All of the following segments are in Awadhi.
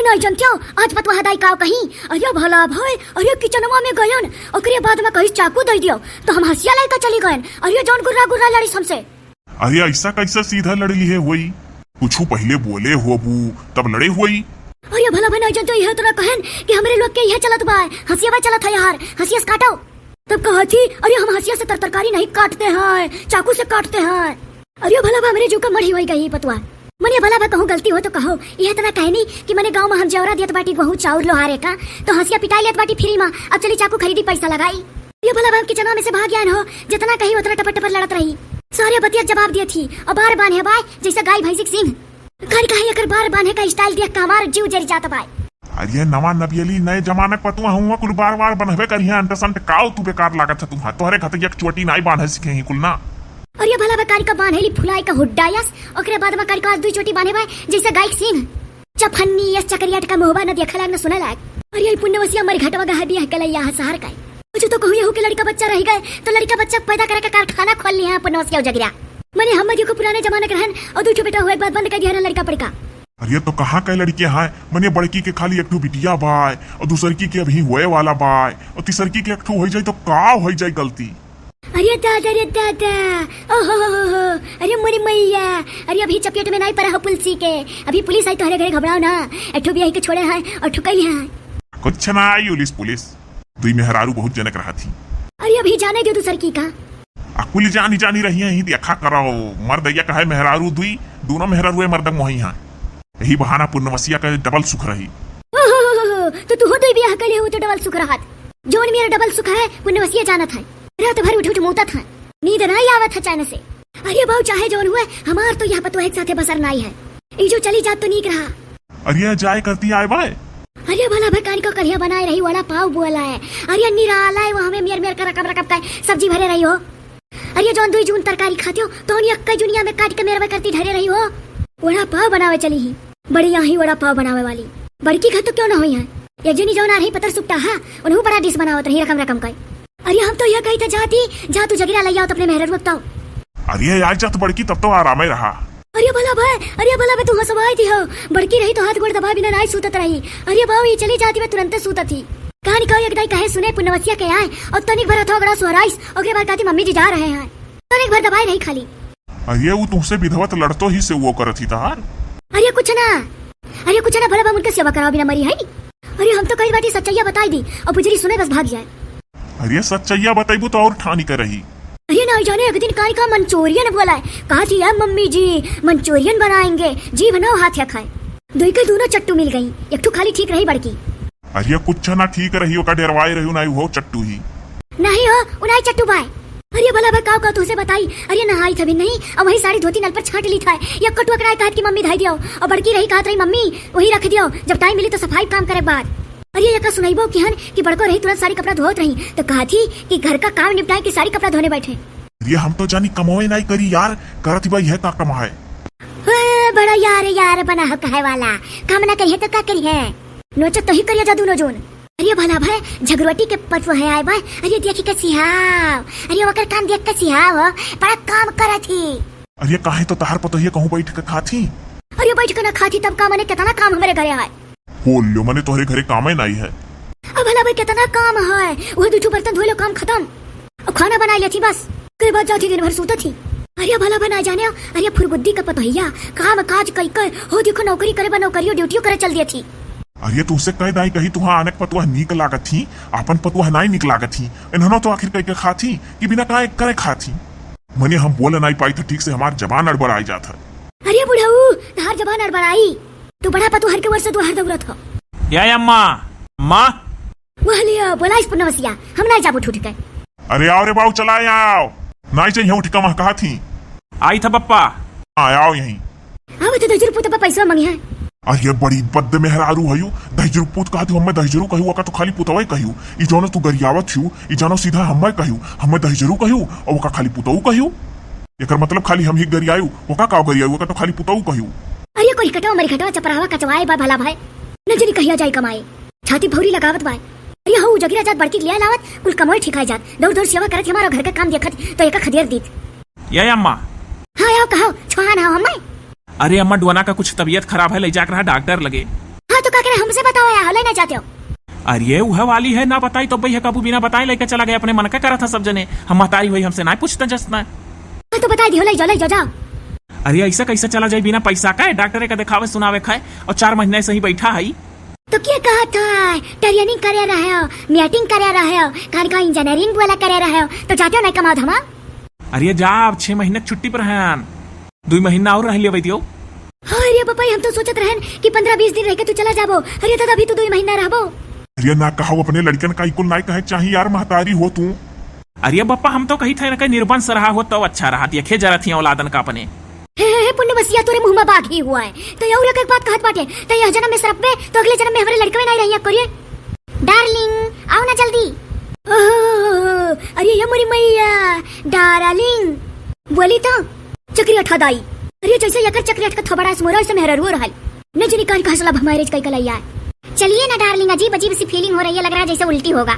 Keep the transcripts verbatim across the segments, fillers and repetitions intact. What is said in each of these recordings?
नहीं जनतियो, आज पतोहा दाई काव कही, अरे भला भाई, अरे किचनवा में गयन, ओकरे बाद में कही चाकू दइ दियो, तो हम हंसिया लइका चली गयन, अरे जौन गुर्रा गुर्रा लड़िस हमसे। अरे ऐसा कैसे सीधा लड़ लिहे होई? कुछु पहिले बोले होबू, तब लड़े होई। अरे भला भाई नहीं जनतियो, इहे तरह कहन कि हमरे लोग के इहे चलत बा, हंसिया बा चलत है यार, हंसिया से काटो। तब कहा थी, अरे हम हंसिया से तर तरकारी नहीं काटते हैं, चाकू से काटते हैं। अरे भला बा हमरे जीव का मढ़ी होई गई पतोहा। मने भला बा कहूँ गलती हो तो कहो, यह इतना कहनी कि मने गाँव में हम जेवरा दियत बाटी गहूँ चाउर लोहारे का, तो हंसिया पिटाई लेत बाटी फ्री में, अब चली चाकू खरीदी पैसा लगाई। ये भला बा हम किचनवा में से भाग आयन हो, जितना कही उतना टपर टपर लड़त रही। सारे बतिया जवाब दियत थी, और बार बान्हे बाय जैसे गाय भैंसी के सींग। घर का है एकर बार बान्हे का स्टाइल देख के हमार जीव जरी जात बाय। अरे नवा नबियली नए जमाने के पतोहा हुआ, कुल बार बार बन्हबे करिहे, अंट संट काव तू बेकार लागत है तुम्हार, तोहरे खातिर एक चोटी नाई बान्हे सीखे ही कुल ना। अरे भला बा कारिका बान्हेली फुलाई का हुड्डा यस, ओकरे बाद में कारिका आज दुई चोटी बान्हे बाय जैसे गाय के सींग। चफन्नी यस चकरियट का मुहबा न देखे लायक न सुने लायक। अरे ई पुण्यवसिया मर घटवा गहा बियाह कलैया है शहर का। कुछ तो कहूँ यहू के लड़का बच्चा रह गए तो लड़का बच्चा पैदा करे का कारखाना खोल लिहे हैं पुण्यवसिया उजगरिया। मने हम देखो पुराने जमाने के रहन और दू ठो बेटा हुए के बाद बंद कर दिया रहन लड़का पड़का। अरे तो कहाँ के लड़के हैं? मने बड़की के खाली एक ठो बिटिया बाय और दूसरकी के अभी होए वाला बाय और तीसरकी के एक ठो होई जाई तो का होई जाई गलती? अरे दादा रे दादा, ओहो हो हो हो, अरे मोरी मैया, अरे अभी चपेट में नहीं पड़ा हो पुलिस के, अभी पुलिस आई तोहरे घरे घबराओ ना, एक ठो बियाही के छोड़े हैं और ठुकई हैं। कुछ ना आई उलिस पुलिस, दुई मेहरारू बहुत जनक रहा थी। अरे अभी जाने दो दूसरकी का। आ कुल जानी जानी रही है, ही देखा करो, मर्द या कहे मेहरारू दुई, दोनों मेहरारू है मर्द मोही हैं। यही बहाना पुनवसिया का डबल सुख रही। ओहो हो हो हो, तो तू हो दुई बियाह कर ले हो तो डबल सुख रहत। जौन मेरा डबल सुख है पुनवसिया जानत है। रात भर उठ उठ मूतत है, नींद नहीं आवत है चैन से। अरे बाऊ चाहे जौन हुए, हमार तो यह पतोह के साथे बसर नाई है। ई जो चली जात तो नीक रहा। अरे जाए करती आए बाय। अरे भला भकान को करिया बनाए रही वड़ा पाव बोला है। अरे निराला है वो हमें मेर मेर कर रकम रकम का सब्जी भरे रही हो। अरे जौन दुई जून तरकारी खाते हो तो उन्हीं अक्का जुनिया में काट के मेरवे करती धरे रही हो। वड़ा पाव बनावे चली ही, बढ़िया ही वड़ा पाव बनावे वाली। बड़की घर तो क्यों ना हुई है, एक जनी जौन आ रही पतर सुपटा हा, उन्हों बड़ा डिश बनावत रही रकम रकम का। अरे हम तो यह कही थे जाती, जा तू जगीरा लई आओ तो अपने मेहररुआ बताओ। अरे आज जात बड़की तब तो आराम ही रहा। अरे भला भाई, अरे भला भाई तू हंसवाई थी हो, बड़की रही तो हाथ गोड़ दबा बिना नाई सूतत रही। अरे बाऊ ये चली जाती मैं तुरंत सूतत ही। कहानी कहो एक दाई कहे सुने पुनवसिया के आए और तनिक भर हथवा गड़ा सुहराइस, ओकरे बाद कहती मम्मी जी जा रहे हैं। तनिक भर दबाई रही खाली। अरे वो तुमसे विधवत लड़तो ही से वो करत ही तहार। अरे कुछ ना, अरे कुछ ना भला भाई उनके सेवा कराओ बिना मरी है। अरे हम तो कही बाटी सच्चाइया बताई दी और बुजरी सुने बस भाग जाए। अरे सच्चैया बतैबू तो और ठानी कर रही। अरे ना जाने एक दिन काई का मंचूरियन बोला है, कहा थी यार मम्मी जी मंचूरियन बनाएंगे, जी बनाओ हाथ या खाए। दोई के दोनों चट्टू मिल गई, एक ठू खाली ठीक रही बड़की। अरे कुछ ना ठीक रही, ओका डेरवाए रही उनाई वो चट्टू ही। नहीं हो, उनाई चट्टू बाय। अरे भला भाई काव काव तुझसे बताई, अरे नहाई थी नहीं, अब वही साड़ी धोती नल पर छाट ली था, या कटुआ कराए कहत की मम्मी धाई दियो, और बड़की रही कहत रही मम्मी वही रख दियो, जब टाइम मिली तो सफाई काम करे बाद। अरे एका सुनाइबो किहन कि बड़को रही तुरंत साड़ी कपड़ा धोत रही, तो कहा थी कि घर का काम निपटाए कि साड़ी कपड़ा धोने बैठे। अरे हम तो जानी कमावे नाई करी यार, करत बा यह का कमाए। ए, बड़ा यार यार बना हो कहे वाला, काम ना करिए तो का करिए? नोचत तो ही करिए जा दोनों जोन। अरे भला भाई झगरोटी के पतोह है आए बा, अरे देखी के सिहाव, अरे ओकर काम देख के सिहाव हो, बड़ा काम करत ही। अरे काहे तो तहार पतोहिया कहूँ बैठ के खात ही? अरे बैठ के ना खात ही तब का, मने कितना काम हमरे घरे है। बोल लो, मने तोहरे घरे कामे नाई है। अब भला भाई कितना काम है, वो दू ठो बर्तन धोए लो, काम खत्म। अब खाना बनाए लेती बस, ओकरे बाद जाती दिन भर सूतत ही। अरे भला भाई ना जाने, अरे फुरगुद्दी का पतोहिया काम काज कई कर हो, देखो नौकरी करे बा, नौकरियों ड्यूटियों करे चल दिया थी। अरे तुमसे कह दाई कही तुहा आनक पतोह नीक लागत ही, आपन पतोह नाई नीक लागत ही। इन्हनो तो आखिर कह के खात ही कि बिना काहे करे खात ही। मने हम बोल नाई पाई था ठीक से, हमार जबान अड़बड़ाई जात है। अरे बुढ़ऊ, तहार जबान अड़बड़ाई, तू बड़ा पतोहर के ओर से दुआर दौड़त हो। या अम्मा, अम्मा। वह लियो, बोलाइस पुनवसिया, हम नाई जाबो उठ के। अरे आओ रे बाऊ, चला आओ। नाई चाहिए उठ के, मैं कहा थी। आई था पप्पा। हाँ, आओ यहीं। अब तो दहिजरू पूत पर पैसा मांगे हैं। अरे बड़ी बद मेहरारू हयू, दहिजरू पूत कहा थी, हमें दहिजरू कहियो, ओका तो खाली पुतवे कहियो। ई जानो तू गरियावत हियो, ई जानो सीधा हमें कहियो, हमें दहिजरू कहियो, और ओका खाली पुतऊ कहियो। एकर मतलब खाली हम ही गरियायू, ओका का गरियायू, ओका तो खाली पुतऊ कहियो। अरे कोई कटवा मरी घटवा चपरावा कचवाए बा भला भाई, न जनी कहिया जाई कमाए। छाती भौरी लगावत बाय। अरे हऊ जगिरा जात बड़की लिया लावत, कुल कमोय ठिकाए जात। दौड़ दौड़ सेवा करत हमारा घर के काम देखत, तो एका खदेर दीत। ये अम्मा। हाँ, आओ कहो, छोहान हो हमें। अरे अम्मा, डोना का कुछ तबीयत खराब है, ले जाकर रहा डॉक्टर लगे। हाँ, तो का करे, हमसे बताओ या, हले ना जाते हो। अरे उहे वाली है, ना बताई तो भैया कबू बिना बताए लेके चला गया, अपने मन का करा था सब जने। हम महतारी हुई, हमसे ना पूछता जसना। हाँ, तो बताई दियो, ले जाओ, ले जाओ, जाओ। अरे ऐसा कैसे चला जाए बिना पैसा का? डॉक्टर का दिखावे सुनावे खाए और चार महीने से ही बैठा है। तो क्या कहा था? ट्रेनिंग करे रहे हो, मीटिंग करे रहे हो, कहाँ का इंजीनियरिंग वाला करे रहे हो, तो जाते हो नहीं कमाओ धमाओ। अरे जा, अब छह महीने के छुट्टी पर हैं, दुई महीना और रह लेवे दियो। अरे बापा, हम तो सोचत रहन कि पन्द्रह बीस दिन रह के तू चला जाबो। अरे दादा, अभी तो दुई महीना रहबो। अरे ना कहो, अपने लड़कन का इकुल नाय कहे चाही यार, महतारी हो तू। अरे बापा, हम तो कही थे इनका निर्बंस रहा हो तो अच्छा रहा, देखे जरा थी औलादन का अपने। हे, हे, हे, पुण्य बसिया, तोरे मुँह में बाघ ही हुआ है। तो ये और एक, एक बात कहत बाटे, तो यह जन्म में सरपबे, तो अगले जन्म में हमारे लड़कवे नहीं रहिया करिए। डार्लिंग, आओ ना जल्दी। ओहो, अरे ये मोरी मैया, डार्लिंग, बोली तो चक्री अठा दाई। अरे जैसे यकर चक्री अटका थोबड़ा से मोरा, वैसे मेहररुओ रहल। न जनी कान का हसला भमारे कई कलैया। चलिए ना डार्लिंग, अजीब अजीब सी फीलिंग हो रही है, लग रहा है जैसे उल्टी होगा।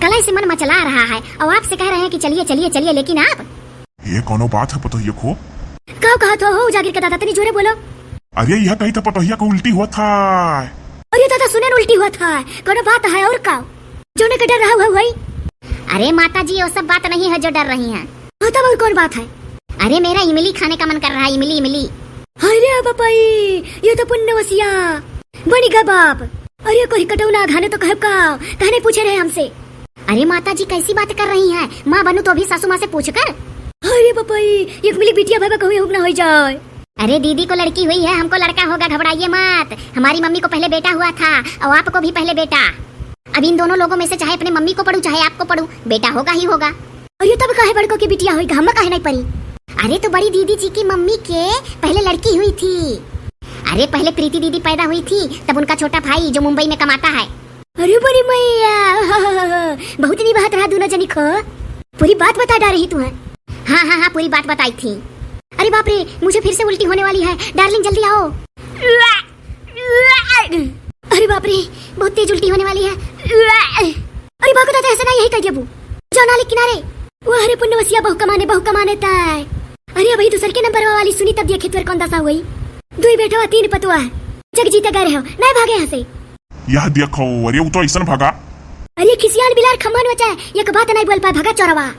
कलाई से मन मचला रहा है और आपसे कह रहे हैं कि चलिए, चलिए, चलिए, लेकिन आप ये कौनो बात है पतोहिया खो? का कहत हो, हो जागिर के दादा, तनी जोरे बोलो। अरे यह कही था पतोहिया को उल्टी हुआ था। अरे दादा सुने न, उल्टी हुआ था, कौनो बात है और का? जोने के डर रहा हुआ हुई। अरे माता जी, वो सब बात नहीं है जो डर रही हैं। हाँ, तब और कौन बात है? अरे मेरा इमली खाने का मन कर रहा है, इमली, इमली। अरे बापाई, ये तो पुण्यवसिया बनी गा बाप। अरे कोई कटौना घाने तो कहब का, कहने पूछे रहे हमसे। अरे माता जी, कैसी बात कर रही हैं? माँ बनू तो अभी सासू माँ से पूछ कर। अरे बापाई, एक मिली बिटिया भाई बा कहूँ ना हो जाए। अरे दीदी को लड़की हुई है, हमको लड़का होगा, घबराइए मत। हमारी मम्मी को पहले बेटा हुआ था और आपको भी पहले बेटा। अब इन दोनों लोगों में से चाहे अपने मम्मी को पढ़ू, चाहे आपको पढ़ू, बेटा होगा ही होगा। अरे तब काहे बड़को की बिटिया होई, हम काहे नहीं परी? अरे तो बड़ी दीदी जी की मम्मी के पहले लड़की हुई थी। अरे पहले प्रीति दीदी पैदा हुई थी, तब उनका छोटा भाई जो मुंबई में कमाता है। अरे बड़ी मैया, बहुत निभात रहा दोनों जनी खो। पूरी बात बता डार रही तू है। हाँ, हाँ, हाँ, पूरी बात बताई थी। अरे बाप रे, मुझे फिर से उल्टी होने वाली है। डार्लिंग, जल्दी आओ। अरे बाप रे, बहुत तेज उल्टी होने वाली है। अरे भागो दादा, ऐसे ना, यही कह दिया बू। जाओ नाली किनारे। वाह रे पुण्यवसिया, बहु कमाने, बहु कमाने ताय। अरे भाई, दूसर के नंबर वाली सुनी तब देखी तोर कौन दशा हुई। दुई बेटवा, तीन पतवा, जग जीते गए रहो, नहीं भागे यहाँ से। यह देखो, अरे वो तो ऐसन भागा। अरे खिसियान बिलार खम्भन बचाए, एक बात नहीं बोल पाए, भागा चोरवा।